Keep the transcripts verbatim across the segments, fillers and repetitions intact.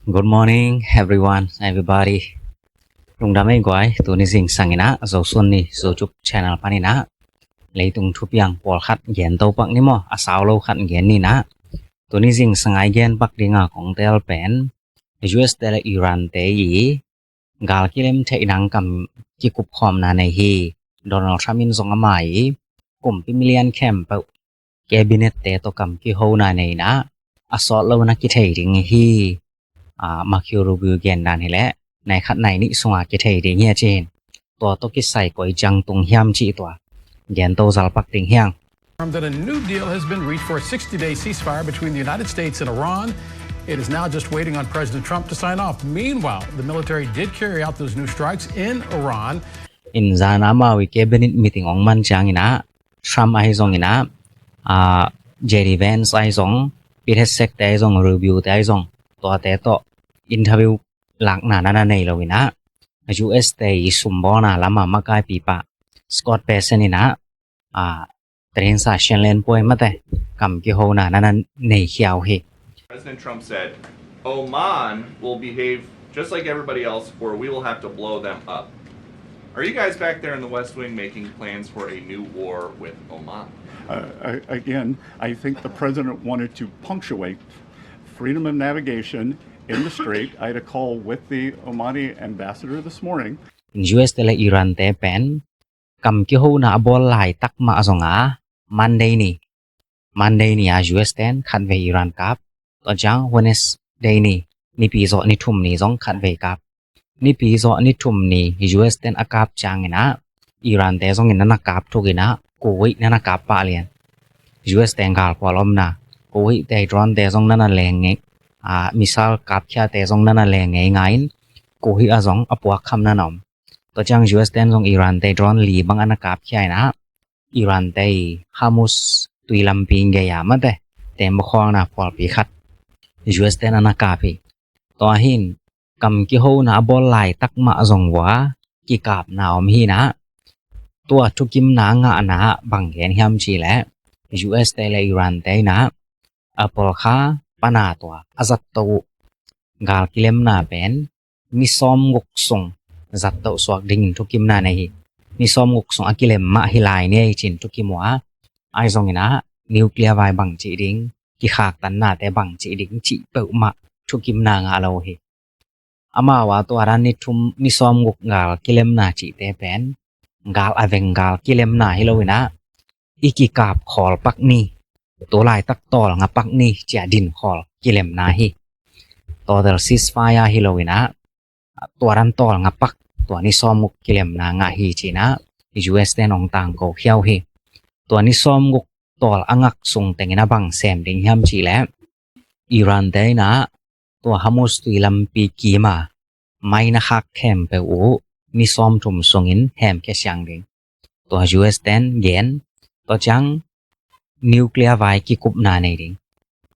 Good morning, everyone, everybody. Lungdam ei guai, tuni zingsang in ah, Zosun ni YouTube channel pan in ah leitung thupiang pawlkhat gen to pak ni maw, a sau lo khat gen ni in ah. Tuni zingsang a i gen pak ding a kong tel pen, U S te le Iran te i gal kilem theih nang kam kikup khawmna nei hi. Donald Trump in zong ama i kumpi milian khempeuh cabinet te tawh kam kihona nei in ah, a sawt lo na kithei ding hi. Ah, Marco Rubio gen dan hi leh, nai khat nai nih sunga kithei ding hi a ci hi. Tua tawh kisai koi ciang tung hiam cih tua gen to zal pak ding hi hang. That a new deal has been reached for a sixty-day ceasefire between the United States and Iran. It is now just waiting on President Trump to sign off. Meanwhile, the military did carry out those new strikes in Iran. In zan amau i cabinet meeting ong man ciang in ah, Trump ahi zong in ah, ah, J D Vance ahi zong, Pete Hegseth te ahi zong, Rubio te ahi zong, tuate tawh interview lakna na na nei lo in ah, U S te i sumbawlna lam a makaipipa Scott Bessent in ah, ah, Trinsa Shenlen puai mate kam kihona na na nei khia uh hi. President Trump said, "Oman will behave just like everybody else, or we will have to blow them up." Are you guys back there in the West Wing making plans for a new war with Oman? Uh, I, again, I think the president wanted to punctuate freedom of navigation in the strait. I had a call with the Omani ambassador this morning. U S te le Iran te pen kam kihona a bawl laitak mah zong a, Monday ni, Monday ni a U S ten khatvei Iran kap, tua ciang Wednesday ni, Nipi zawh ni thum ni zong khatvei kap. Nipi zawh ni thum ni U S ten a kap ciang in ah, Iran te zong in na na kap thuk in ah, Kuwait na na kap pah lian. U S ten galphual omna, Kuwait te drone te zong na na leng ngei, ah, missile kapkhia te zong na na leng ngei ngai in, Kuwait a zong a puak kham na na om. Tua ciang U S ten zong Iran te drone li bang a na kapkhia in ah, Iran te i Hormuz tui lampi gei a mate tembaw khawlna phualpi khat U S ten a na kap hi. Tua hin kam kihona a bawl laitak mah zong vua kikapna om hi in ah, tua thukimna ngahna ah bang gen hiam cih leh, U S te le Iran te in ah, a pawlkha pana tua a zat to uh gal kilemna pen ni sawmguk sung zat to suak dingin thukimna nei hi. Ni sawmguk sung a kilem mah hi lai ni ei ci-in thukim uh a, ahi zong in ah nuclear vai bang cih ding, kikhaktannate bang cih ding cih peuhmah thukimna ngah lo hi. Amau a tua dan ni thum, ni sawmguk gal kilemna cihte pen gal a veng gal kilemna hi lo in ah, i kikap khawl pak ni, tu laitak tawlnga pak ni ci-a din khawl kilemna hi. Total ceasefire hi lo in ah, tua dan tawlnga pak, tua ni sawmguk kilemna ngah hi ci-in ah U S ten ong tangko khia uh hi. Tua ni sawmguk tawl a ngak sung tengin a bang sem ding hiam cih leh, Iran te in ah tua Hormuz tui lampi kim a mai na khak khempeuh uh ni sawmthum sungin hemkhia siang ding, tua U S ten gen. Tua ciang nuclear vai kikupna nei ding.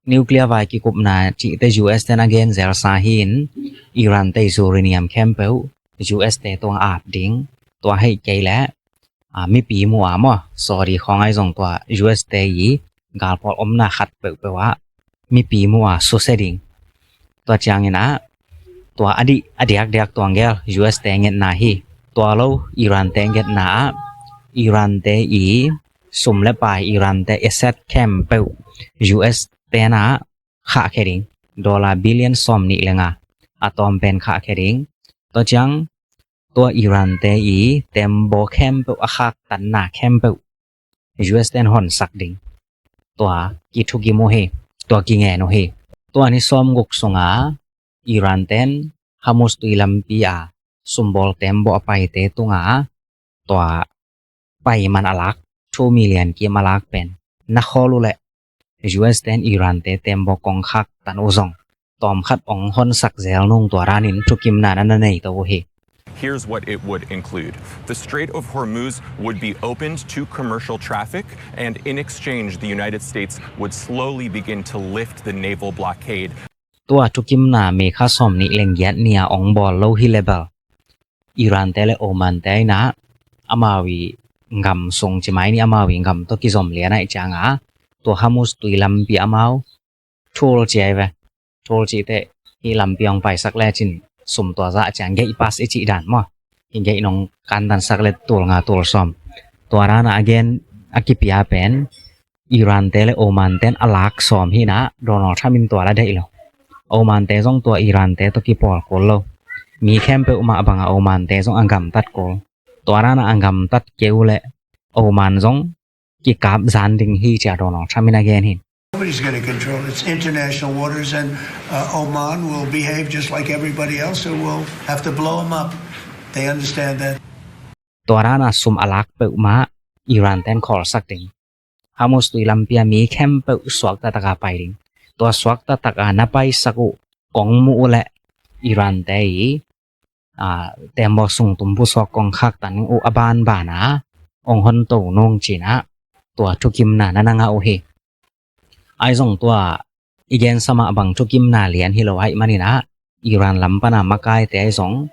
Nuclear vai kikupna cihte U S ten a gen zelsa hi in, Iran te i uranium khempeuh U S te tungah ap ding. Tua hih kei leh, ah, mipi mu a maw, Saudi khawng ahi zong tua U S te i galphual omna khat peuhpeuh ah mipi mu a susia ding. Tua ciang in ah, tua a dih a diakdiak tuang gel U S te ngetna hi. Tua lo Iran te ngetna ah, Iran te i sum le pai, Iran te asset khempeuh U S ten ah khahkhia ding. Dollar billion sawm nih le nga a tawm pen khahkhia ding. Tua ciang tua Iran te i tembaw khempeuh, a khaktanna khempeuh U S ten honsak ding. Tua kithukim uh hi, tua kingen uh hi. Tua ni sawmguk sunga Iran ten Hormuz tui lampi a sumbawl tembaw a paite tunga tua paiman a lak, two million kim a lak pen na khawl uh leh, U S ten Iran te tembaw kong khaktan uh zong tawmkhat ong honsak zel nung tua danin thukimna na na nei to uh hi. Here's what it would include. The Strait of Hormuz would be opened to commercial traffic, and in exchange, the United States would slowly begin to lift the naval blockade. Tua thukimna May kha sawm nih leng giat ni-a ong bawl lo hi leh bel, Iran te le Oman te in ah, amau i gam sung ci mai ni, amau i gam tawh kizom lian ahih cianga, tua Hormuz tui lampi amau thul ci ai ve. Thul cihte Hih lampi hong paisak lecin sum tua zah ciang gate pass i cih dan maw, hih gate nong kantansak le tul nga tul sawm. Tua dan a a gen a kipia pen Iran te le Oman ten a lak sawm hi na, Donald Trump in tua la deih lo. Oman te zong tua Iran te tawh kipawl kul lo. Mi khempeuh mah banga Oman te zong a gamtat kul. Tua dan a a gamtat kei uh le Oman zong kikap zan ding hi ci a Donald Trump in a gen hi. Nobody's gonna control. It's international waters, and uh, Oman will behave just like everybody else, and we'll have to blow 'em up. They understand that. Tua dan a sum a lak peuhmah Iran ten khawlsak ding. Hormuz tui lampi a mi khempeuh suakta taka pai ding. Tua suakta taka na paisak uh kong muh uh le Iran te i, a, tembaw sung tumpu suak kong khaktan uh a banbana hong honto nung cina tua thukimna na na ngah uh hi. Ahi zong tua i gensa mah bang thukimna lian hi lo ahih maninah Iran lam pana makaite ahi zong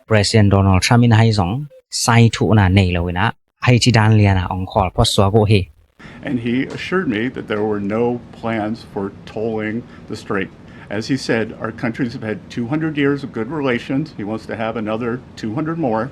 President Donald Trump in ahi zong sai thuhna nei lo inah hei ci dan lianah hong khawl phot suak uh hi. And he assured me that there were no plans for tolling the strait. As he said, our countries have had two hundred years of good relations. He wants to have another two hundred more.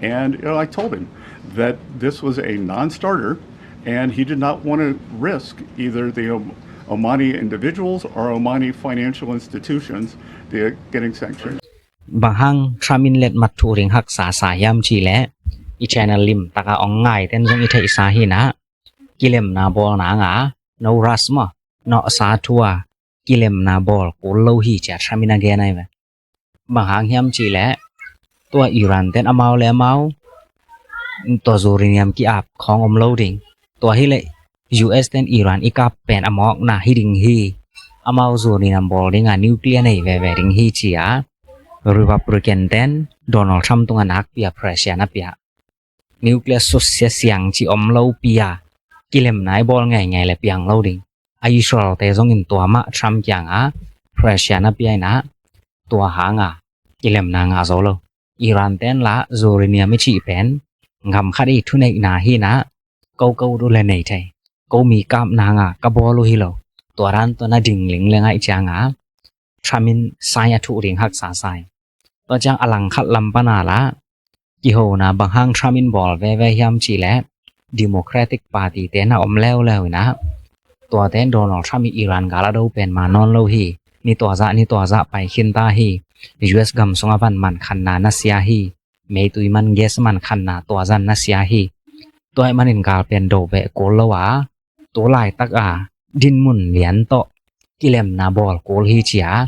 And you know, I told him that this was a non-starter, and he did not want to risk either the Om- Omani individuals or Omani financial institutions the getting sanctioned. Bang hang Trump in letmat thuh ding haksa sa hiam cih leh i channel lim taka hong ngaiten zong i theihsa hinah kilemna bawlna nga no rush maw, nawhsa thu a kilemna bawl kul lo hi ci a Trump in a gen ahi ve. Bang hang hiam cih leh tua Iran ten amau le amau tua uranium ki-ap khawng om lo ding. Tua hileh U S ten Iran i kap pen a mawkna hi ding hi. Amau uranium bawl dinga nuclear nei veve ding hi ci a Republican ten Donald Trump tungah nakpi a pressure na pia. Nuclear susia siang ci om lopi a kilemna i bawl ngeingei le piang lo ding. A Israel te zongin tua mah Trump kiangah pressure na pia inah tua hanga kilemna ngah zo lo. Iran ten lah uranium i cih pen gam khat i thuneihna hinah ko ka ut uh le nei thei, ko mi kapna nga ka bawl uh hi lo. Tua dan tua na ding ling le ngaih cianga Trump in sai a thuh ding haksa sai. Tua ciang a langkhat lam pana lah kihona bang hang Trump in bawl veve hiam cih leh Democratic Party te na om leuleu inah tuate Donald Trump i Iran gal a do pen ma nawn lo hi. Ni tua zah ni tua zah pai khinta hi. U S gam sungah van man khanna na sia hi. Meitui man gas man khanna tua zan na sia hi. Tua ahih manin gal pen do beh kul lo a tu laitak a dinmun lian tawh kilemna bawl kul hi ci a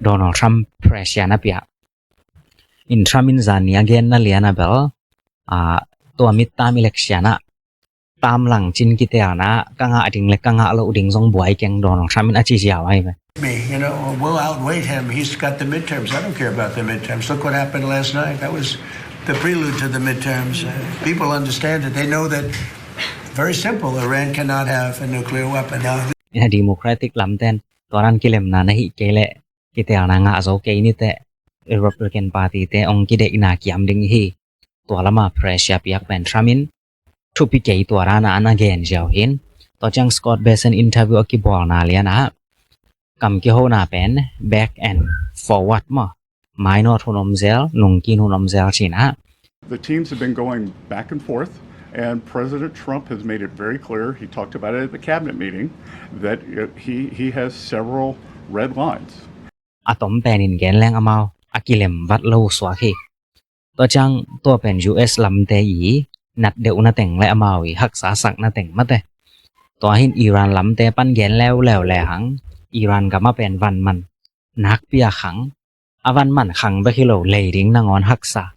Donald Trump pressure na pia. In Trump in zan ni a genna lian a bel a tua midterm election ah tam lang cin kitelna ka ngah ding le ka ngah loh ding zong buai keng Donald Trump in a ci ziau ahi ve. Me, you know, we'll outwait him. He's got the midterms. I don't care about the midterms. Look what happened last night. That was the prelude to the midterms. Uh, people understand it. They know that, very simple, Iran cannot have a nuclear weapon. Now, in a Democratic lam ten tua dan kilemna na hih kei leh kitelna ngah zo kei niteh Republican Party te hong kideihna kiam ding hi. Tua lama pressure piak pen Trump in thupi kei tua dana an a gen ziau hin. Tua ciang Scott Bessent interview a kibawlna lianah kam kihona pen back and forward maw, mainawt hun om zel, nungkin hun om zel cinah. The teams have been going back and forth, and President Trump has made it very clear, he talked about it at the cabinet meeting, that uh, he, he has several red lines. A tom penin gen leng amau a kilem vat lo suak hi. Tua ciang tua pen U S lamte i nat deuh na teng le amau i haksa sak na teng mate. Tua hin Iran lamte pan gen leuleu le hang Iran gama pen van man nakpi a khang, a van man khang bek hi lo lei ding nangawn haksa.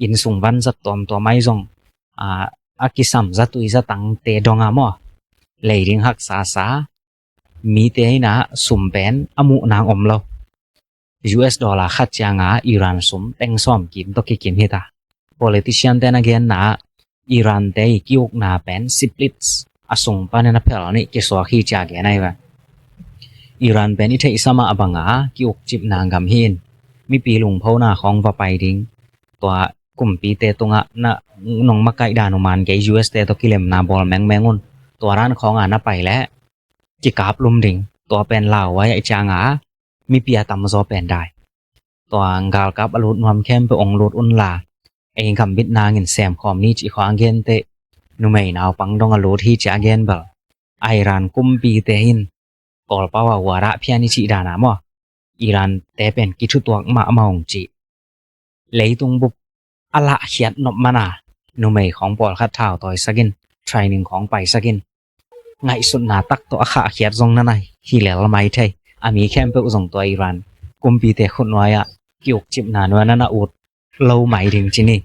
Inn sung van zat tuamtuam ahi zong a, a kisam zatui zatangte donga maw lei ding haksa sa. Mite inah sum pen a muh nang om lo. U S dollar khat cianga Iran sum teng sawm kim tawh kikim hita. Politician ten a genna Iran te i kiukna pen splits a sung panin a phel nih kisuak hi cia gen ahi ve. Iran pen i theihsa mah banga kiuk cipna gam hin mipi lungphona khawng va pai ding. Tua kumpite tungah na nong makaih dan uh man kei U S te tawh kilemna bawl mengmeng un. Tua dan khawnga na pai leh kikap lum ding. Tua pen lauhuai aih cianga mipi a tamzaw pen dai. Tua galkap a lut nuam khempeuh hong lut unla, ei gambit nangin semkhawm ni cih khawng a gente, numei naupang dong a lut hi ci a gen bel, Iran kumpite in Kawlpau a uarah phian i cih dana maw, Iran te pen kithutuak mahmah ung cih. Leitung bup a lahkhiat nop mana, numei khawng pawlkhat thautawisakin, training khawng paisakin, ngaihsutna tak tawh a khahkhiat zong nana hi lel mai thei. A mi khempeuh zong tua Iran kumpite khutnuai-ah kiukcipna nuai nana ut lo mai ding ci ni.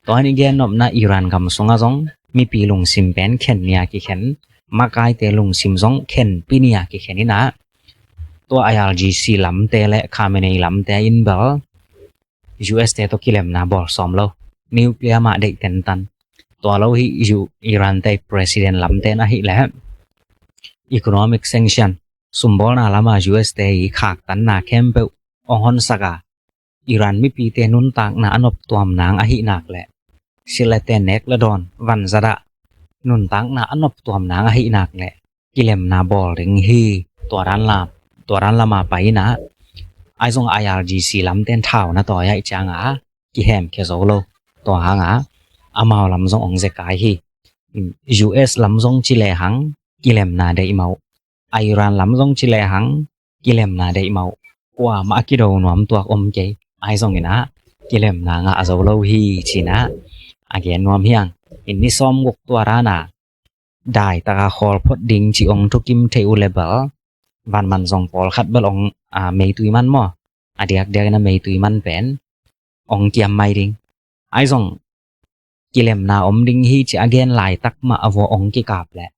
Tua ni gen nopna Iran gam sungah zong mipi lungsim pen khen nia kikhen, makaite lungsim zong khenpi nia kikhen inah, tua I R G C lamte le Khamenei lamte in bel U S te tawh kilemna bawl sawm lo. Nuclear mah deih tentan. Tua lo hi U-, Iran te president lamte na hi le economic sanction, sumbawlna lama U S te i khaktanna khempeuh hong honsak a, Iran mipite nuntakna a noptuam nang ahih nak leh, silate nek le dawn vanzat ah nuntakna a noptuam nang ahih nak leh, kilemna bawl ding hi. Tua dan lam, tua dan lama pai inah, ahi zong I R G C lamten thau na tawi ahih cianga kihemkhia zo lo. Tua hanga amau lam zong hong zekai hi. U S lam zong ci lehang kilemna deih mah uh. Iran lam zong ci lehang kilemna deih mah uh. Kuamah a kido nuam tuak om kei. Ahi zong inah kilemna ngah zo lo hi cinah a gen nuam hiang. In ni sawm guk tua dana daitaka khawl phot ding ci hong thukim thei uh le bel, vanman zong pawlkhat bel hong, a, meitui man maw, a diakdiak ina meitui man pen hong kiam mai ding. Ahi zong kilemna om ding hi ci a gen laitak mah a vua hong kikap leh,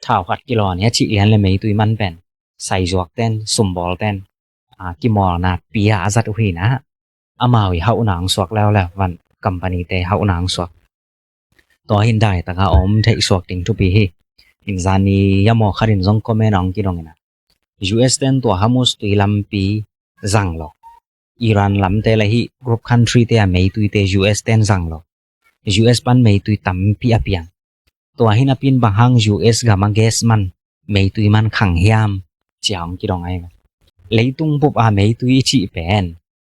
thau khat kilawn hi a cih lian le meitui man pen saizuakten, sumbawlten, a, kimawlna pia a zat uh hinah, amau i hauhna hong suak leuleu, van company te hauhna hong suak. Tua hin daitaka om theih suak ding thupi hi. In zani a maw khatin zong comment hong kidong inah, U S ten tua Hormuz tui lampi zang lo. Iran lamte le hih Gulf country te a meituite U S ten zang lo. U S pan meitui tampi a piang. Tua hi napi-in bang hang U S gam a gas man, meitui man khang hiam, ci a hong kidong ahi ve. Leitung bup a meitui i cih pen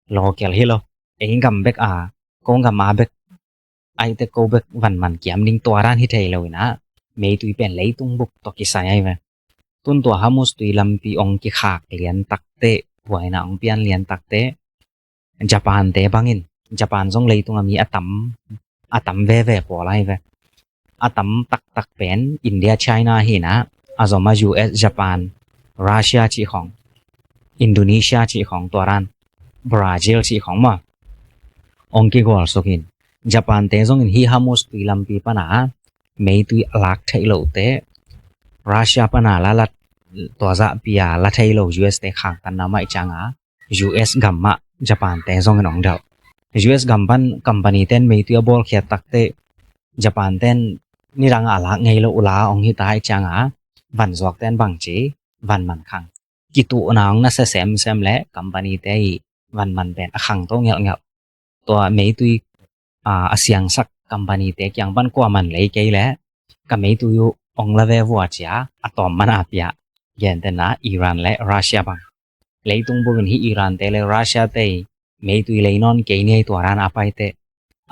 local hi lo. Ei gam bek a, ko gam a bek, aite ko bek vanman kiam ding tua dan hi thei lo inah, meitui pen leitung bup tawh kisai ahi ve. Tun tua Hormuz tui lampi hong kikhak lian takteh, buaina hong pian lian takteh, Japan te bangin, Japan zong leitung a mi a tam, a tam veve pawl ahi ve. A tam taktak pen India, China hinah, a zom a U S, Japan, Russia cih khawng, Indonesia cih khawng, tua dan Brazil cih khawng maw, hong kigualsuk in. Japan te zongin hih Hormuz tui lampi pana meitui a lak theih lohteh, Russia pana la lat, tua zahpi a la thei lo U S te khangtanna mah ih cianga, U S gam mah Japan te zongin hong delh. U S gam pan company ten meitui a bawlkhiat takteh, Japan ten nidang a lak ngei lo uh la hong hita ih cianga, vanzuak ten bangci, vanman khang. Kituhna hong nasia semsem le company te i vanman pen a khangto ngelhngelh. Tua meitui, a, a siangsak company te kiang pan kuaman lei kei le, ka meitui uh hong la ve vua cia, a tawm mana pia. Gentehna Iran le Russia bang. Leitung bupin hih Iran te le Russia te i meitui lei nawn kei ni ei tua dan a paiteh,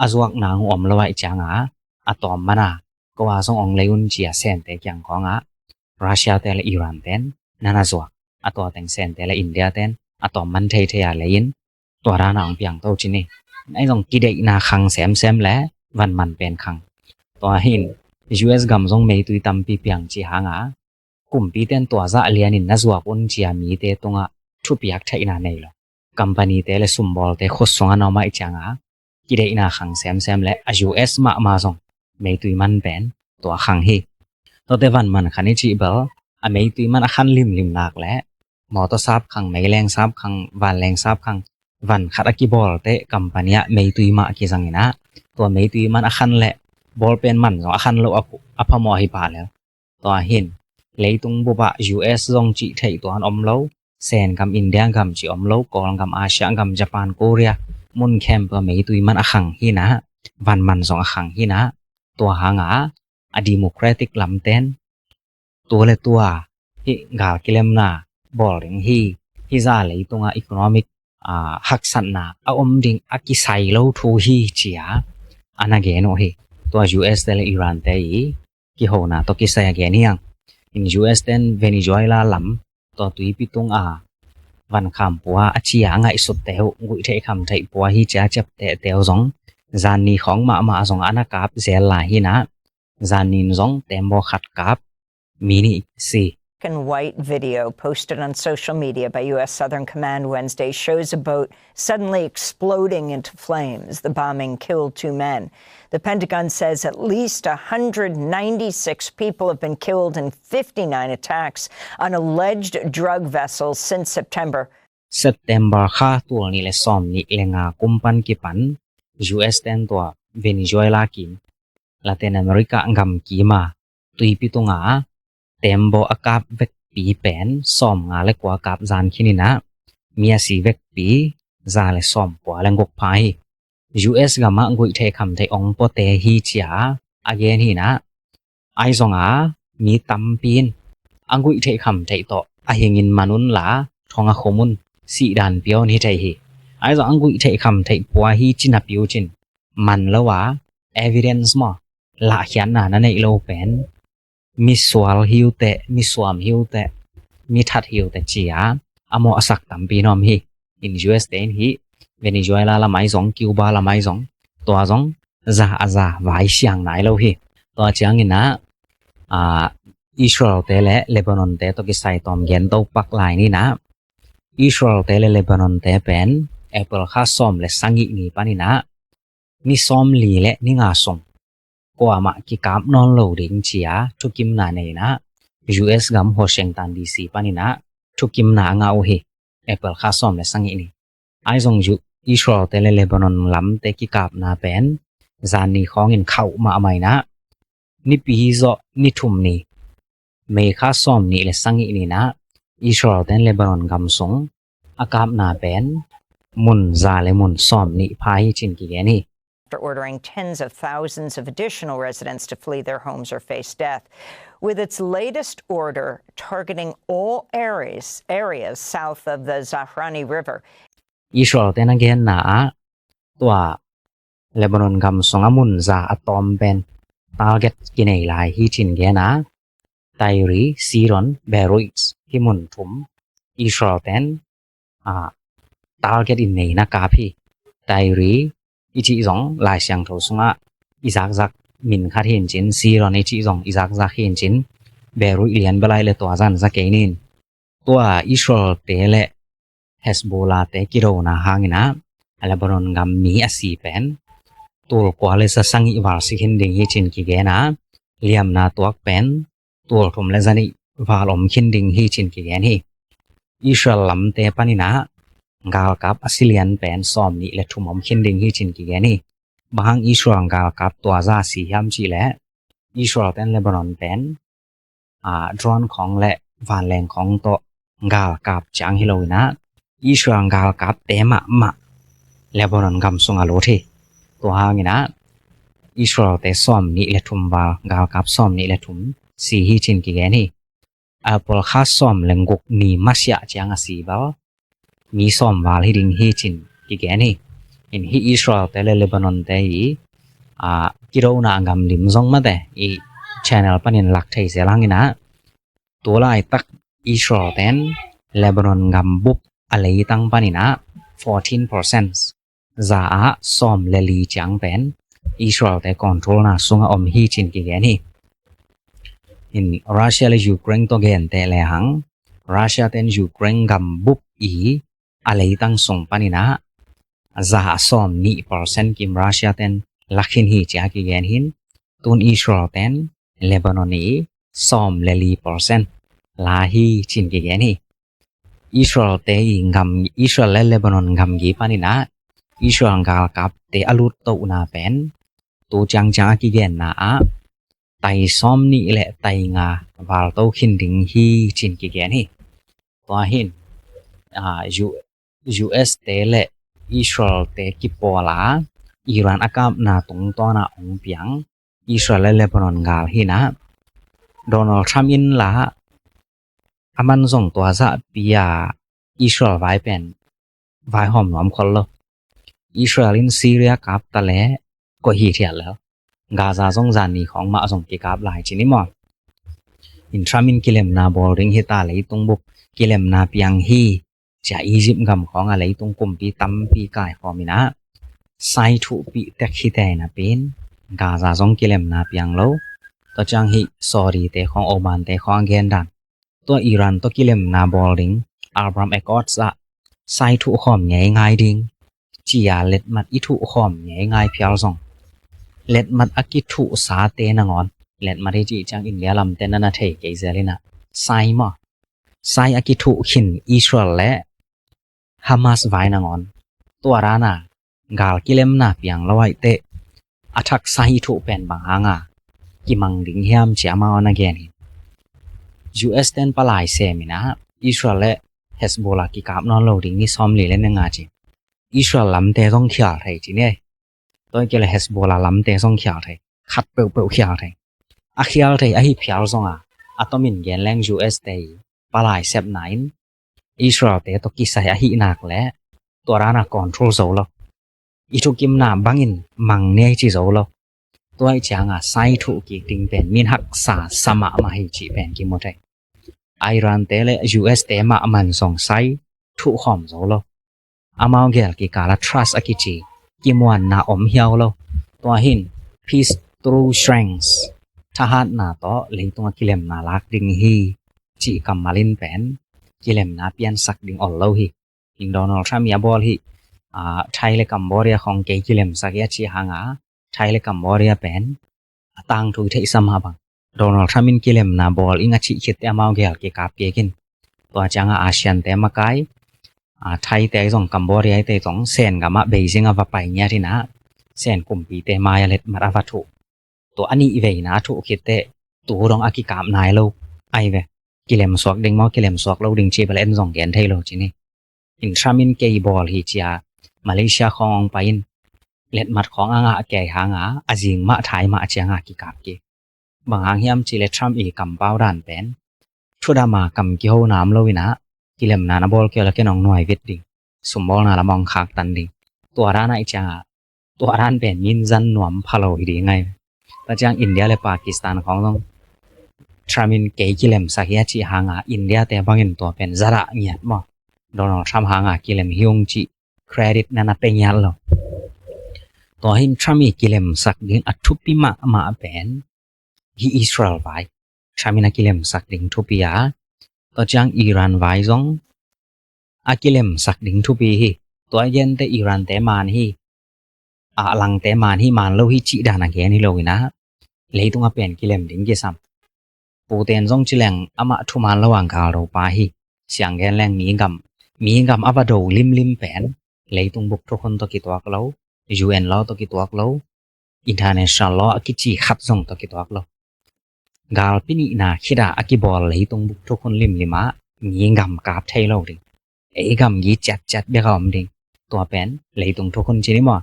a zuak nang uh om lo ahih cianga, a tawm mana, ko a zong hong lei un cia Sente kiang kawngah, Russia te le Iran ten nana zuak. A tua teng Sente le India ten a tawm man theithei a lei in, tua dana hong piangto ci ni. Ahi zong kideihna khang semsem le vanman pen khang. Tua hin U S gam zong meitui tampi piang ci hanga, kumpiten tua zah lianin na zuak un cia mite tungah thupiak theihna nei lo. Company te le sumbawlte khut sungah na om ahih cianga, kideihna khang semsem le a U S mahmah zong meitui man pen tua khang hi. Tuate vanman khan i cih bel, a meitui man a khan limlim nak le mawtaw sap khang, meileng sap khang, vanleng sap khang, van khat a kibawlteh company ah meitui mah kizang inah, tua meitui man a khan le bawlpen man zong a khan loh a phu-, a phamawh hi pah lel. Tua hin leitung bupah U S zong cih theih tuan om lo, Sen gam, India gam cih om lo, Kawlgam, Asia gam, Japan, Korea, mun khempeuh meitui man a khang hinah, vanman zong a khang hinah, tua hanga a democratic lamten, tua le tua, hih gal kilemna bawl ding hi, hih zah leitungah economic, ah, haksatna a om ding a kisai lo thu hi ci-a a na gen uh hi. Tua U S te le Iran te i kihona tawh kisai a gen hi hang. In U S ten Venezuela lam tua tuipi tunga vankham pua a ci-a a ngaihsutte uh guihtheih khamtheih pua hi ci-a ciaptehte uh zong zanni khawng mahmah zong a na kap zel lai hi-in ah, zanni in zong tembaw khat kap, mi nih si. And white video posted on social media by U S Southern Command Wednesday shows a boat suddenly exploding into flames. The bombing killed two men. The Pentagon says at least a hundred ninety-six people have been killed in fifty-nine attacks on alleged drug vessels since September. September kha tul nih le sawm nih le nga kum pan kipan U S ten tua Venezuela kim, Latin America gam kima tuipi tunga tembaw a kap vekpi pen sawm nga le kua kap zan khin-in ah, mi a si vekpi za le sawm kua le guk pha hi. U S gamah guihtheih khamtheih ong puate hi ci-a a gen hi-in ah, ahi zong a mi tampi in a guihtheih khamtheih tawh a hingin man unla thong a khum un, sihdan pia un hi thei hi. Ahi zong a guihtheih khamtheih pua hi ci napi uh cin man lo a, evidence maw, lahkhiatna na neih lo pen mi sual hi uh teh, mi suam hi uh teh, mi that hi uh teh ci-a a mawh a sak tampi na om hi. In U S te in hih Venezuela lam ahi zong, Cuba lam ahi zong, tua zong za a za vai siang nai lo hi. Tua ciangin ah, ah, Israel te le Lebanon te tawh kisai tawm gen to pak lai ni-in ah, Israel te le Lebanon te pen April kha sawm le sagih ni panin ah ni sawmli le ni nga sung kuamah kikap nawn lo ding ci-a thukimna nei-in ah, U S gam Washington D C panin ah thukimna a ngah uh hi. April kha sawm le sagih ni. Ahi zong U-, Israel te le Lebanon lamte kikapna pen zanni khawngin khauh mahmah in ah, nipi zawh ni thum ni, May kha sawm nih le sagih ni-in ah Israel ten Lebanon gam sung a kapna pen mun za le mun sawm nih pha hi cin kigen hi. After ordering tens of thousands of additional residents to flee their homes or face death, with its latest order targeting all areas, areas south of the Zahrani River. Israel ten a genna ah tua Lebanon gam sung a mun za a tawm pen target kinei lai hi cin gen a, Tyre, Sidon, Beirut, hih mun thum Israel ten, ah, target in nei na kap hi. Tyre i cih zong Lai Siangtho sungah i zakzak min khat hi in cin, Sidon i cih zong i zakzak hi in cin, Beirut lian bel ai le tua zan za kei ning. Tua Israel te le Hezbollah te kidona hangin ah Lebanon gam mi a si pen tul kua le za sagih val si khin ding hi cin kigen a, liamna tuak pen tul thum le za nih val om khin ding hi cin kigen hi. Israel lamte panin ah galkap a si lian pen sawm nih le thum om khin ding hi cin kigen hi. Bang hang Israel galkap tua za si hiam cih leh Israel ten Lebanon pen, ah, drone khawng le vanleng khawng tawh galkap ciang hi lo-in ah Israel galkapte mahmah Lebanon gam sung a lut hi. Tua hangin ah Israel te sawm nih le thum val, galkap sawm nih le thum si hi cin kigen hi. April kha sawm le guk ni masiah ciang a si bel mi sawm val hi ding hi cin kigen hi. In hih Israel te le Lebanon te i, ah, kidona a gam lim zong mate i channel panin lak thei zel hangin ah, tu laitak Israel ten Lebanon gam bup a leitang panin ah fourteen percent, za ah sawm le li ciang pen Israel te controlna sungah om hi cin kigen hi. In Russia le Ukraine tawh genteh lehang, Russia ten Ukraine gam bup i a leitang sung panin ah za ah sawm nih percent kim Russia ten la khin hi ci-a kigen hi. Tun Israel ten Lebanon i sawm le li percent la hi cin kigen hi. Israel te i gam, Israel le Lebanon gamgi panin ah Israel galkapte a lut tohna pen tu ciangciang a kigenna ah tai sawm nih le tai nga val to khin ding hi cin kigen hi. Tua hi in, ah, U-, U S te le Israel te kipawl a Iran a kapna tungtawn ah hong piang Israel le Lebanon gal hi in ah, Donald Trump in la a man zong tua zahpi a Israel vai pen vaihawm nuam khol lo. Israel in Syria kap ta leh koih hithiat lel. Gaza zong zan ni khawng mah zong kikap lai ci ni maw. In Trump in kilemna bawl ding hi ta, leitung bup kilemna piang hi, ci-a Egypt gam khawng ah leitung kumpi tampi kaikhawm in ah sai thuhpih tek hi te napi-in Gaza zong kilemna piang lo. Tua ciang hih Saudi-te khawng, Oman-te khawng a gen dan, tua Iran tawh kilemna bawl ding, Abraham Accords ah sai thuhkhawm ngeingai ding, ci-a letmat i thuhkhawm ngeingai phial zong, letmat a kithuhsate nangawn, letmat i cih ciang India lamte na na thei kei zel in ah, sai maw, sai a kithuh khin Israel le Hamas vai nangawn, tua dan a gal kilemna piang lo ahih teh a thak sai i thuh pen bang hanga kimang ding hiam, ci-a amau na gen hi. U S ten palai sem in ah Israel le Hezbollah kikap nawn lo ding ni sawmli le ni nga ci. Israel lamte zong khial thei ci ni. Tua hi kei le Hezbollah lamte zong khial thei. Khat peuhpeuh khial thei. A khial thei ahi phial zong a, a tomin gen leng U S te i palai sepna in Israel-te tawh kisai ahih nak leh tua dan a control zo lo. I thukimna bangin mang ni ei ci zo lo. Tua ahih ciang a sai thuh kik ding pen min haksa sa mahmah hi cih pen kimu thei. Iran-te le U S-te mah man zong sai thuhkhawm zo lo. Amau gel kikal ah trust a kici kimuanna om hiau lo. Tua hi-in peace through strength, thahatna tawh leitung a kilemna lak ding hi, cih kammal in pen kilemna piansak ding ol lo hi. In Donald Trump i a bawl hi, ah, Thai le Cambodia khawng kei kilemsak hi a cih hang a, Thai le Cambodia pen a tangthu i theihsa mah bang, Donald Trump in kilemna bawl ing a cih khit teh amau gel kikap kik in. Tua ciang a ASEAN-te makai, ah, Thai-te zong, Cambodia-te zong Sen gam ah Beijing a va pai ngiat in ah, Sen kumpite mai a letmat a va thuh. Tua a nih veina a thuh khit teh tu dong a kikap nai lo. Ai ve, kilemsuak ding maw, kilemsuak lo ding ci bel en zong gen thei lo ci ni. In Trump in kei bawl hi ci-a Malaysia khawng ong pai in, letmat khawng a ngah kei hang a, a zing mah thai mah ciang a kikap kik. Bang hang hiam cih leh Trump i kampau dan pen thudam a kam kiho nam lo in ah, kilemna na bawl kei leh ken ong nuai vit ding, sumbawlna lam ong khaktan ding. Tua dan ahih ciang a, tua dan pen min zan nuam pha lo hi ding ai. Tua ciang India le Pakistan khawng zong Trump in kei kilemsak hi a cih hang a, India-te bangin tua pen zadah ngiat maw, Donald Trump hang a kilem hi ung cih credit na na pe ngiat lo. Tua hi-in Trump i kilemsak ding a thupi mahmah pen hih Israel vai, Trump in a kilemsak ding thupi a, tua ciang Iran vai zong a kilemsak ding thupi hi. Tua i gen teh Iran-te man hi, a langte man hi, man lo hi cih dan a gen hi lo in ah, leitung a pen kilem ding kisam. Puten zong ci leng amah thuman lo a gal do pa hi. Siang gen leng mi gam, mi gam a va do limlim pen leitung bup thukhun tawh kituak lo, U N law tawh kituak lo, international law a kici khat zong tawh kituak lo. Galpi nihna khit a a kibawl leitung bup thukhun limlim ah mi gam kap thei lo ding, ei gam gi ciatciat bek a om ding. Tua pen leitung thukhun ci ni maw.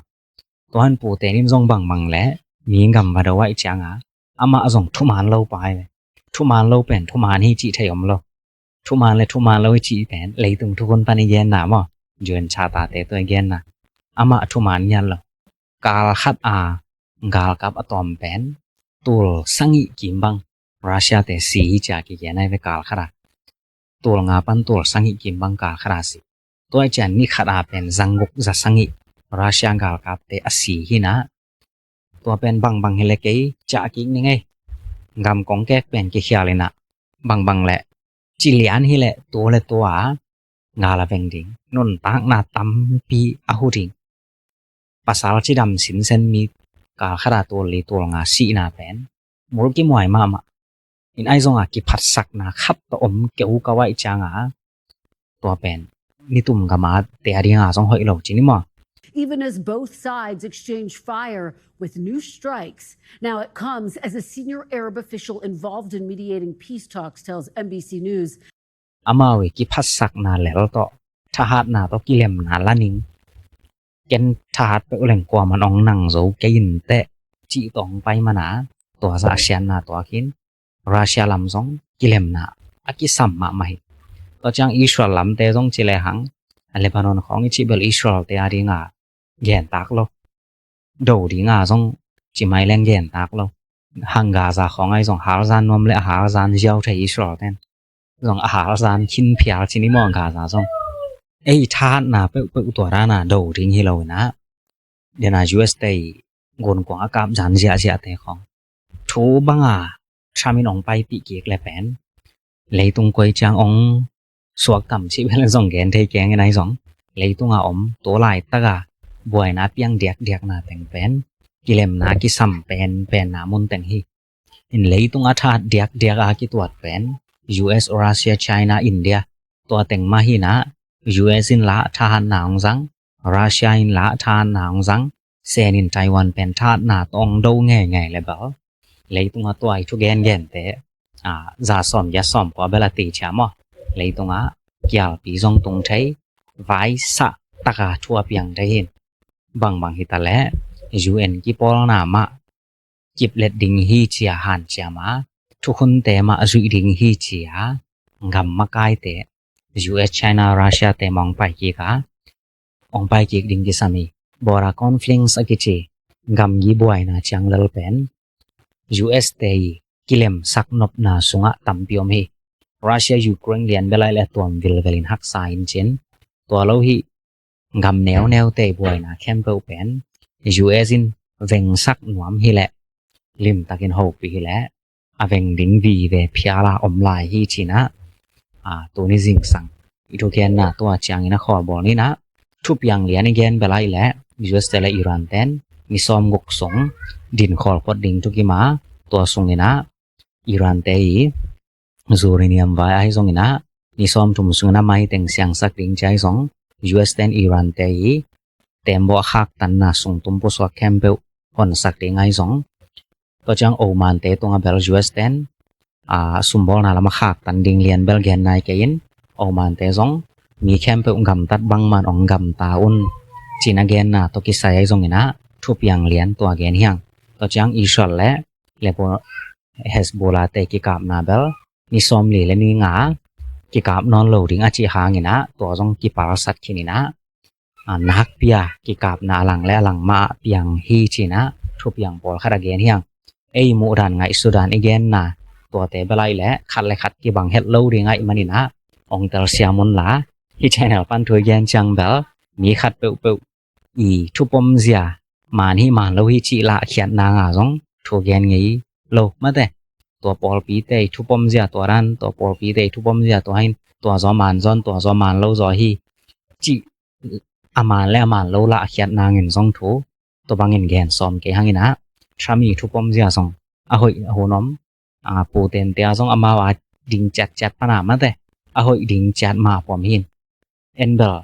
Tua hi-in Puten in zong bangbang leh mi gam va do ahih ciang a, amah zong thuman lo pa hi ve. Thuman lo pen thuman hi cih thei om lo. Thuman le thuman lo i cih pen leitung thukhun pan i genna maw, U N Charter-te tawh i genna. Amah thuman ngiat lo. Kal khat a galkap a tawm pen tul sagih kim bang Russia-te si hi ci-a kigen ai ve, kal khat a. Tul nga pan tul sagih kim bang kal khat a si. Tua ahih ciang ni khat a pen zanguk za sagih Russia galkapte a si hi-in ah, tua pen bangbang hi leh kei ciah kik ning ei. Gam kong kek pen kikhial in ah, bangbang leh ci lian hi leh tu le tu a gal a veng ding, nuntakna tampi a hu ding. Pasal cidam sinsen mi kal khat a tul li tul nga sihna pen mul kimuai mahmah. In ai zong a kiphatsakna khat tawh om keu kawai ciang a, tua pen nitum gam a te a ding a zong hoih lo ci ni maw. Even as both sides exchange fire with new strikes. Now it comes as a senior Arab official involved in mediating peace talks tells N B C News. Amau i kiphatsakna lel tawh, thahatna tawh kilemna la ning. Ken thahat peuh leng kuaman ong nang zo kei in teh, cih tawh ong pai man a, tua zah siatna tuak in, Russia lam zong kilemna a kisam mahmah hi. Tua ciang Israel lamte zong ci lehang, a Lebanon khawng i cih bel Israel te a dinga gentak lo. Do dinga zong ci mai leng gentak lo. Hang Gaza khawng ahi zong halzan nuam le a halzan ziau thei Israel ten. Zong a halzan khin phial ci ni maw Gaza zong. Ei thahatna peuhpeuh tua dana do ding hi lo inah. Dena U S te i gunkuang a kap zan ziahziahte khawng. Thu banga Trump in ong paipih kik le pen leitung koi ciang ong suak tam cih bel zong gen thei keng in ahi zong. Leitunga om tua laitaka buaina piang diakdiakna teng pen kilemna kisam pen penna mun teng hi. In leitunga thahat diakdiaka kituat pen U S, Russia, China, India tua teng mah hinah. U S in lah thahatna ong zang, Russia in lah thahatna ong zang, Sen in Taiwan pen thahatna tawh ong do ngeingei le bel leitunga tua i thu gengente za sawm ya sawm kua bel a ti cia maw? Leitunga kialpi zong tung thei, vaisah taka thu a piang thei hin. Bangbang hita leh U N kipawlna mah kiplet ding hi cia hanciam a, thukhunte mah zuih ding hi cia gam makaite U S, China, Russia te mah ong paikik a, ong paikik ding kisam hi. Border conflicts a kici gamgi buaina ciang lel pen U S te i kilemsak nopna sungah tampi om hi. Russia Ukraine lian bel ahi leh tuam vilvelin haksa in cin, tua lo hi gam neuneute i buaina khempeuh pen U S in vengsak nuam hileh, limtakin hopih hileh a veng ding vive phiala om lai hi cinah. Tuni zingsang i thugenna tua ciangin a khawlbawl ninah, thupiang lian i gen bel ahi leh U S te le Iran ten ni sawm guk sung din khawl phot ding thukima, tua sunginah Iran te i uranium vai ahi zonginah ni sawm thum sungin a mai teng siangsak ding ci ahi zong, U S ten Iran te i tembaw a khaktanna sungtum pusuak khempeuh honsak ding ahi zong. Tua ciang Oman te tunga bel U S ten a sumbawlna lama khaktan ding lian bel gen nai kei in, Oman te zong mi khempeuh gamtat bangman ong gamta un cina genna tawh kisai ahi zonginah thupiang lian tua gen hiang. Tua ciang Israel le Lebanon Hezbollah te kikapna bel ni sawmli le ni nga kikap nawn lo ding a cih hanginah tua zong kipalsat khininah, nakpia kikapna a lang le a lang mah piang hi cinah thupiang pawlkhat a gen hiang. Ei muhdan ngaihsutdan i genna tuate bel ahi leh khat le khat kibang het lo ding ahi maninah ong telsiam unla, hih channel pan thu i gen ciang bel mi khat peuhpeuh i thupomzia man hi man lo hi cih lahkhiatna nga zong thu gen ngei lo mate. Tua pawlpite i thupomzia tua dan, tua pawlpite i thupomzia tua hin, tua zaw man zaw, tua zaw man lo zaw hi cih a man le a man lo lahkhiatna ngin zong thu tua bangin gen sawm kei hanginah, Trump i thupomzia zong a hoih a hun om. Putente a zong amau a ding ciatciat pana mate, a hoih ding ciat mah puam hin. En bel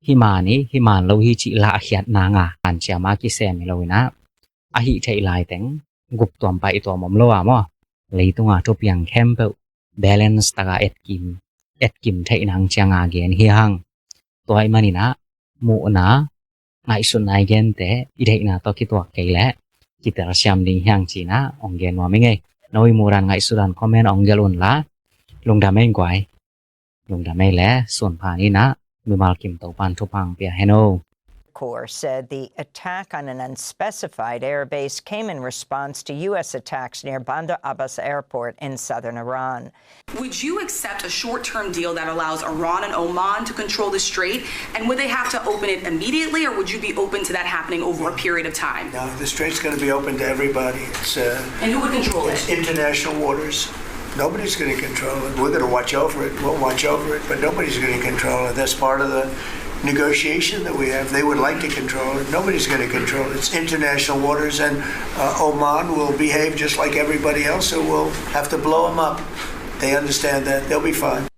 hi man hi, hi man lo hi cih lahkhiatna nga hanciam a kisem hi loinah, a hih theih laiteng gup tuam paih tuam om lo a maw? Leitunga thupiang khempeuh balance taka etkim, etkim theih nang cianga gen hi hang. Tua ahi maninah muhna ngaihsutna i gente i deihna tawh kituak kei leh kitelsiam ding hiang cinah ong gen nuam i ngei. No i muhdan ngaihsutdan comment ong gelh unla. Lungdam ei guai. Lungdam ei le sunpha ninah mimal kim Topan thupha ong pia hen o. Corps said the attack on an unspecified airbase came in response to U S attacks near Bandar Abbas Airport in southern Iran. Would you accept a short-term deal that allows Iran and Oman to control the strait? And would they have to open it immediately, or would you be open to that happening over a period of time? No, the strait's gonna be open to everybody. It's, uh, And who would control it? It's international waters. Nobody's gonna control it. We're gonna watch over it. We'll watch over it, but nobody's gonna control it. That's part of the negotiation that we have. They would like to control it. Nobody's gonna control it. It's international waters, and, uh, Oman will behave just like everybody else, so we'll have to blow 'em up. They understand that. They'll be fine.